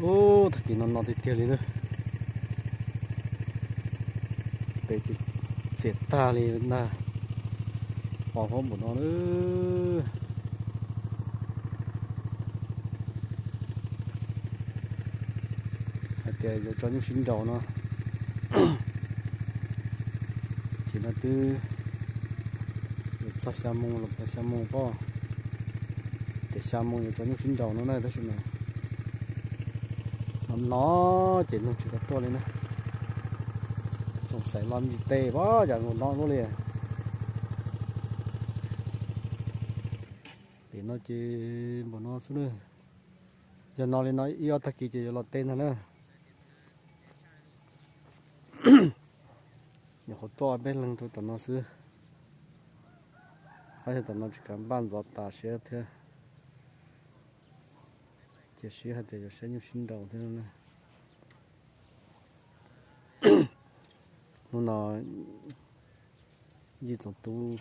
Ub, tag kis no no tiag tiag li na. Pem ces txias tag li ntag. Pos huab npaum no na. Hais tias yuav tso nyuj sib nraus no, ces no twb yuav txog xya moo los xya moo pob, ces xya moo yuav tso nyuj sib nraus no na, tab sis mas no no ces neeg tsis tau tuaj li na. Xoom xaiv los me ntsis tes pob, cas nkaus no luaj li. Pem no ces npaum no xwb na. Yog no li no ib ob tag kis ces yuav los tes ntag na. Nyuam qhuav tuaj ob peb leeg rau tom no xwb, tab sis tom no tsis kav npaj ntxov tas siab thiab. Cia siab hais tias yuav saib nyuj sib nraus thiab na. Hnub no Yij Txoov Tub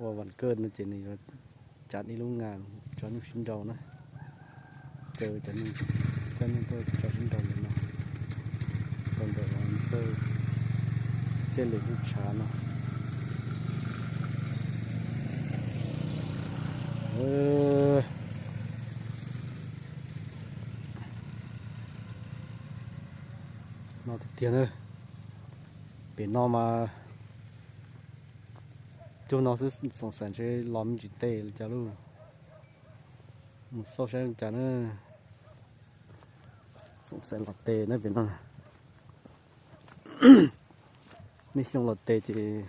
ua vas kaj no ces nws yuav cav ib lub ngas tso nyuj sib nraus na. Caw cov neeg coj nyuj tuaj tso sib nraus ntawm no, rau ntawm Ntxawg Txhiaj Lwm lub tshav no. No tiag tiag na. Pem no mas cug no xwb xoom xaiv ntshe los me ntsis tes li cas lauj. Mus xauj saib li cas na. Xoom xaiv los tes na pem no. Nej xyoo los tes ces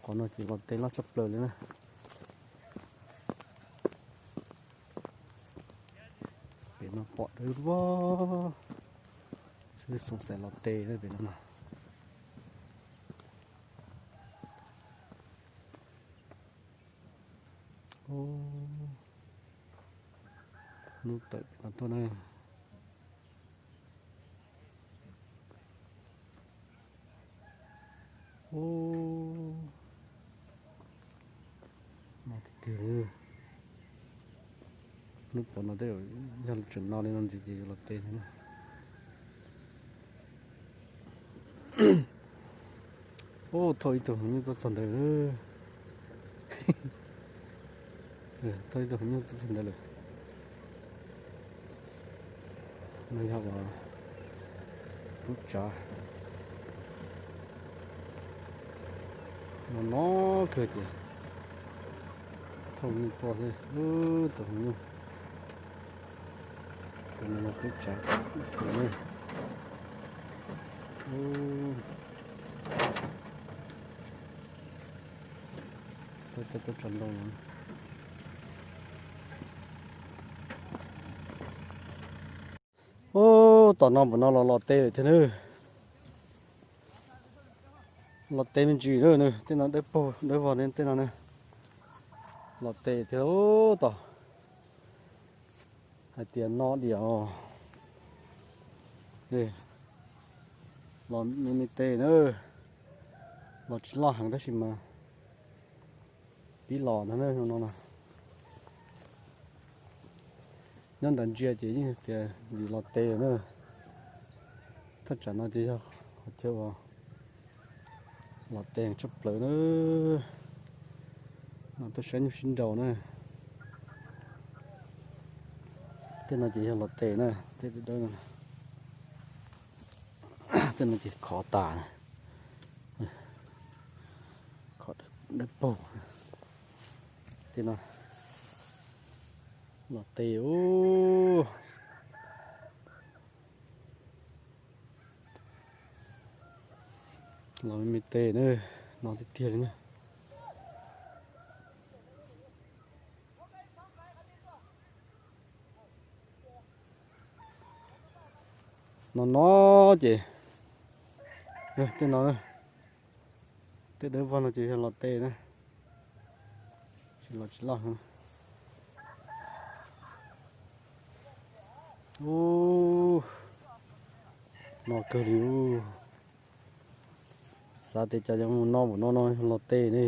qhov no ces los tes loj tshaj plaws li na. Pem no pom dawb vog xwb, xoom xaiv los tes na pem no na. Hnub tawm pem no tuaj na. Ub, no tiag tiag. Hnub pom no tej zaum yog tseem no li no ntxiv ces yuav los tes na. Ub, thauj ib tug nyuj tuaj txog ntawd. Thauj ib tug nyuj tuaj txog ntawd lawm. No yog uas lub tsav no no kawg ces thauj nyuj tuaj xwb. Tus nyuj, tus no yog lub tsav. Ub, tom no npaum no los los tes lawm thiab na. Los tes me ntsis na, tej no dawb paug dawb vog tej no na. Los tes thiab ub tom. Hais tias no diam os. Los me me tes na. Los tsis loj heev tab sis mas pib los ntag na no no. Nyob nram ntsia ces yeej tias ntxim los tes na. Thaj tsam no ces yog qhov chaw uas los tes tshaj plaws na. No tuaj saib nyuj sib nraus na. Tej no ces yog los tes na, tej dawb dawb no. Tej no ces khov tas, khov dawb paug. Tej no los tes ub. Los me me tes na, no tiag tiag li na. No no ces, tej no, tej dawb vog no ces yog los tes na, tsis los tsis loj heev. Ub, no kawg li ub. Xav tias cas yuav mus no npaum no no los tes ne.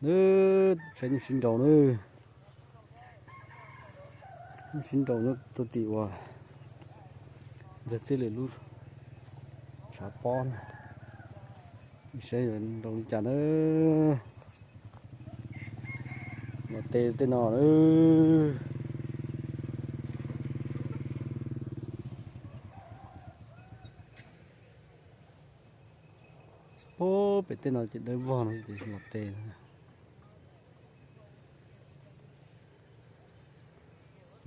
Nws saib nyuj sib nraus nws. Sib nraus tuaj tim uas ntxawg txij li lub tshav pob na, saib yuav nraus li cas na. Los tes tej no na. Pem tej no ces dawb vog no ces los tes.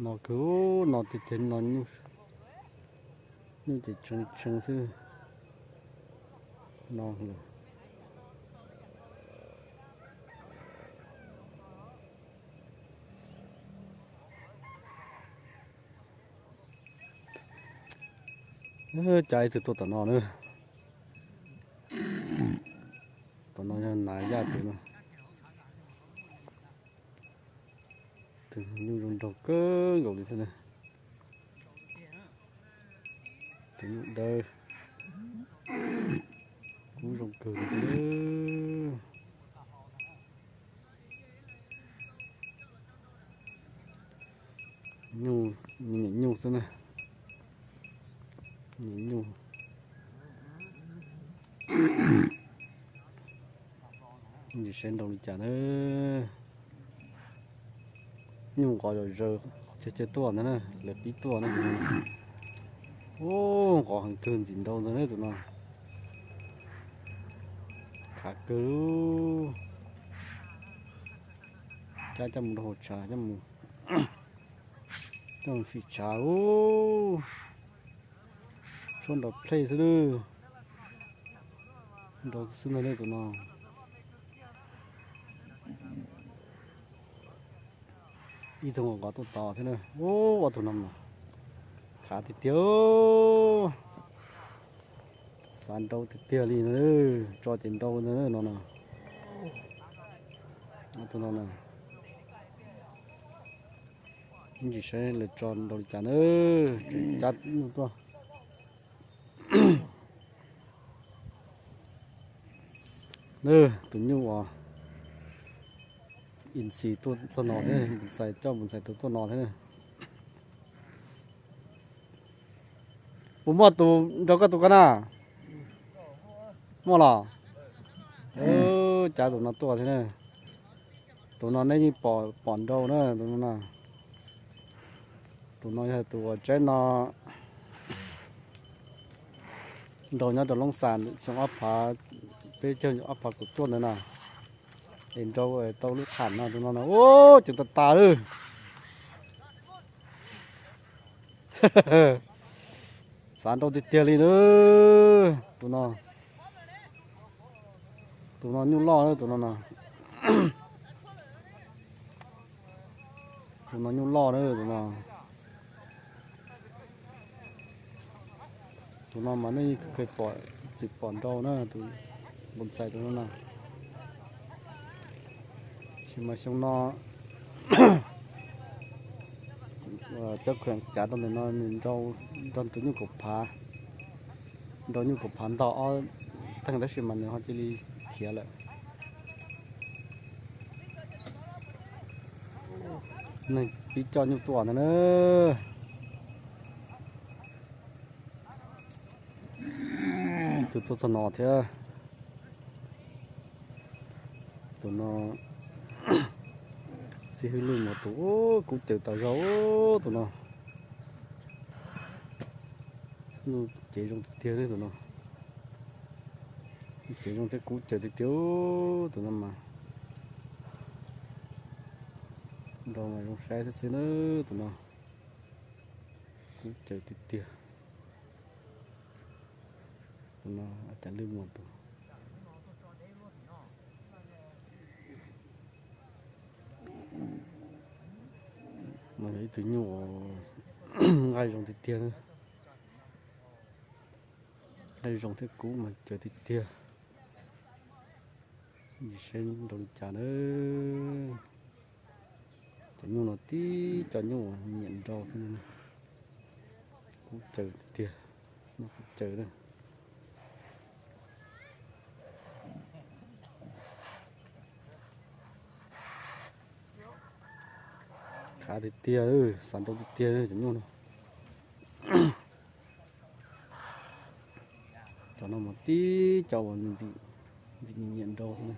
No kawg no tiag tiag no, nyuj ces tshee tshee xwb no. Cas ib tug tuaj tom no na. Tom no yog Nav Yaj tus no. Tus nyuj zoo nraug kawg nkaus li thiab na. Tus nyuj dawb, kub zoo kawg li thiab. Nyuj, nyiam nyuj xwb na. Nyiam nyuj. Ntsis saib nraus li cas na. Nyuj nqov zom zaws, qhov chaw chaw tuaj ntag na, lawv pib tuaj na. Ub, nqov heev kawg, ntxim nraus ntag na tus no. Khav kawg. Cab coj mus rau hauv tshav, coj mus, coj mus fim tshav ub. Tshuab nrov plej xwb lawm. Nraus xwb ntag na tus no. Ib tug nqov tuaj tod thiab na. Ub, ob tug no mas khav tiag tiag. Xav nraus tiag tiag li na. Tso ces nraus ntag no no. Ob tug no na. Ntsis saib lawv tso nraus li cas na. Tseem cab nyuj tuaj. Tus nyuj uas ib ntxis tuaj txog no thiab, Npus Ntxais coj Npus Ntxais tus tuaj no thiab. Puas muaj tus nraus koj tus ko na? Muaj los? Cav tus no tuaj thiab na. Tus no neb yeej pom nraus na tus no na. Tus no yog tus uas tsaib no nraus nyob rau Loob Xas xyoo ob phav peb caug ob phav kaum cuaj ntawd na. Es nraus tau lub qham no tus no na, ub, ceev tas tas lawm. Xav nraus tiag tiag li na. Tus no, tus no nyuj loj na tus no na. Tus no nyuj loj na tus no. Tus no mas nej yeej kheev pom, txwm pom nraus na tus Npus Ntxais tus no na. Tab sis mas xyoo no cov kheem cav rau ntawm no nws nrau nrog tus nyuj kaum phav, nrau nyuj kaum phav ntog ob teeg tab sis mas nws ho cia li khiav lawm. Neeg pib coj nyuj tuaj ntag na. Tus tuaj txog no thiab. Tus no xib hwb Lwj Muas tus, kub caws tas zog tus no. Lub cev zoo tiag tiag li tus no. Lub cev zoo thiab kub caws tiag tiag tus no mas. Nrau mas zoo saib xwb xwb na tus no. Kub caws tiag tiag. Tus no cas Lwj Muas tus. No yog ib tug nyuj nqaij zoo tiag tiag. Nqaij zoo thiab kub mas caws tiag tiag. Saib nrau li cas na. Cov nyuj no tib cov nyuj nyiam nrau xwb. Kub caws tiag tiag, nyuj kub caws na. Khav tiag tiag, xav nrau tiag tiag cov nyuj no. Cov no mas tib cov uas ntxim nyiam nrau xwb na.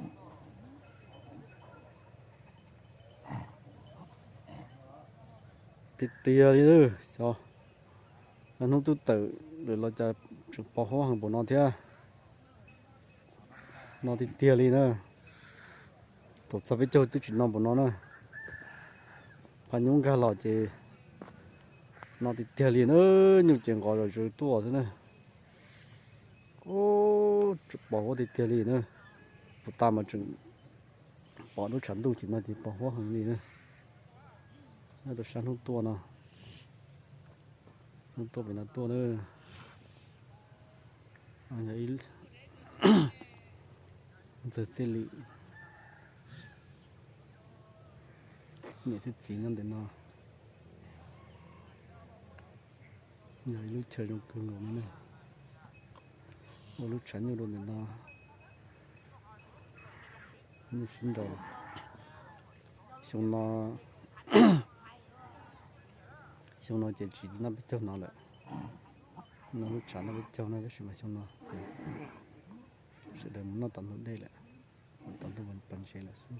Tiag tiag li, xyov hnub twb tawm lawm los cas tseem pos huab heev npaum no thiab. No tiag tiag li na. Thaum txog peb caug twb tsis no npaum no na. Phaj nyuj nkag los ces no tiag tiag li na, nyuj ces nqos zom zaws tuaj xwb na. Ub, tseem pos huab tiag tiag li na. Puag ta mas tseem pom lub tshav ntuj ces no ces pos huab heev li na. Nyob rau sab hnub tuaj no, hnub tuaj pem no tuaj na. Ntxawg Txij Lim niam thiab txiv nyob ntawm no. Yog ib lub chaw zoo kawg nkaus li na. Ua lub tshav nyuj rau ntawm no. Nyuj sib nraus. Xyoo no, xyoo no ces tsis noj peb caug no lawm. No lub tshav noj peb caug no tab sis mas xyoo no ces sawv daws mus noj tom ntug dej lawm, tom ntug pas ntses lawm xwb.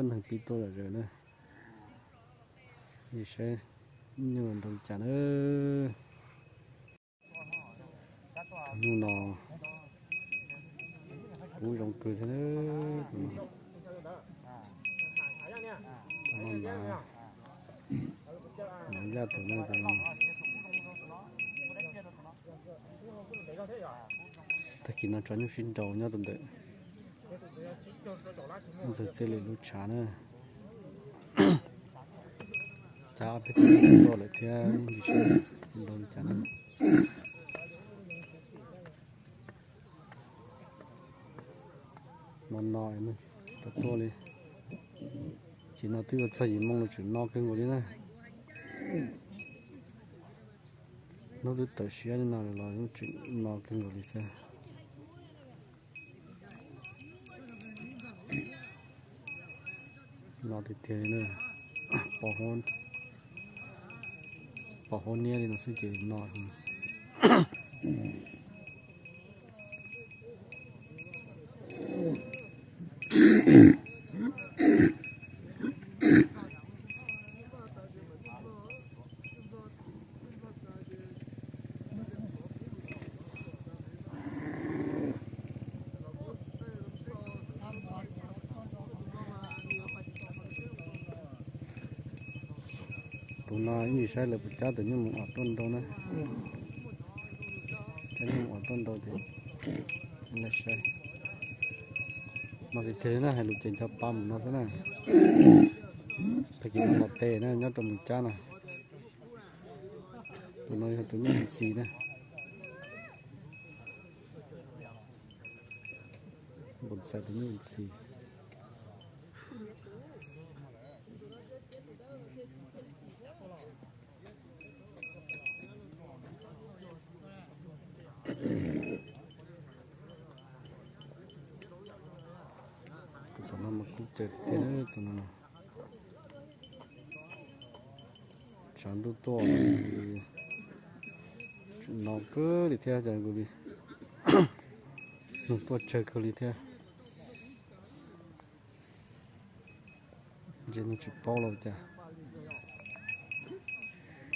Neeg pib tuaj zom zaws na. Saib nyuj nrau cas na. Nyuj no kub zoo kawg thiab. Tus no, tus no, nav yaj tus no, tus no. Tag kis no tso nyuj sib nraus nyob rau ntawm Ntxawg Txij Lim lub tshav na. Cas ob peb tug tuaj lawm thiab, nrau li cas na. No no, tau tuaj li. Ces no twb yuav txog yim moo los tseem no kawg nkaus li na. Hnub twb tawm siab li no lawm los tseem no kawg nkaus li thiab. No tiag tiag li na. Pos huab niab li no xwb ces no. Tus no ib ntsis saib lawv puas cab tus nyuj mus om tuaj nrau na. Cab nyuj mus om tuaj nrau ces saib. No tiag tiag na, hais lus ces nco pa mus no xwb na. Tag kis no los tes na nyob rau mus cab na. Tus no yog tus nyuj ntxhi na. Npau ntxhais tus nyuj ntxhi. Tus no mas kub cawv tiag, tus no. Tshav ntuj tuaj no kawg li thiab, cas nkaus li nug tuaj tsawg kawg li thiab. Ntshe nws tsis paub los cas.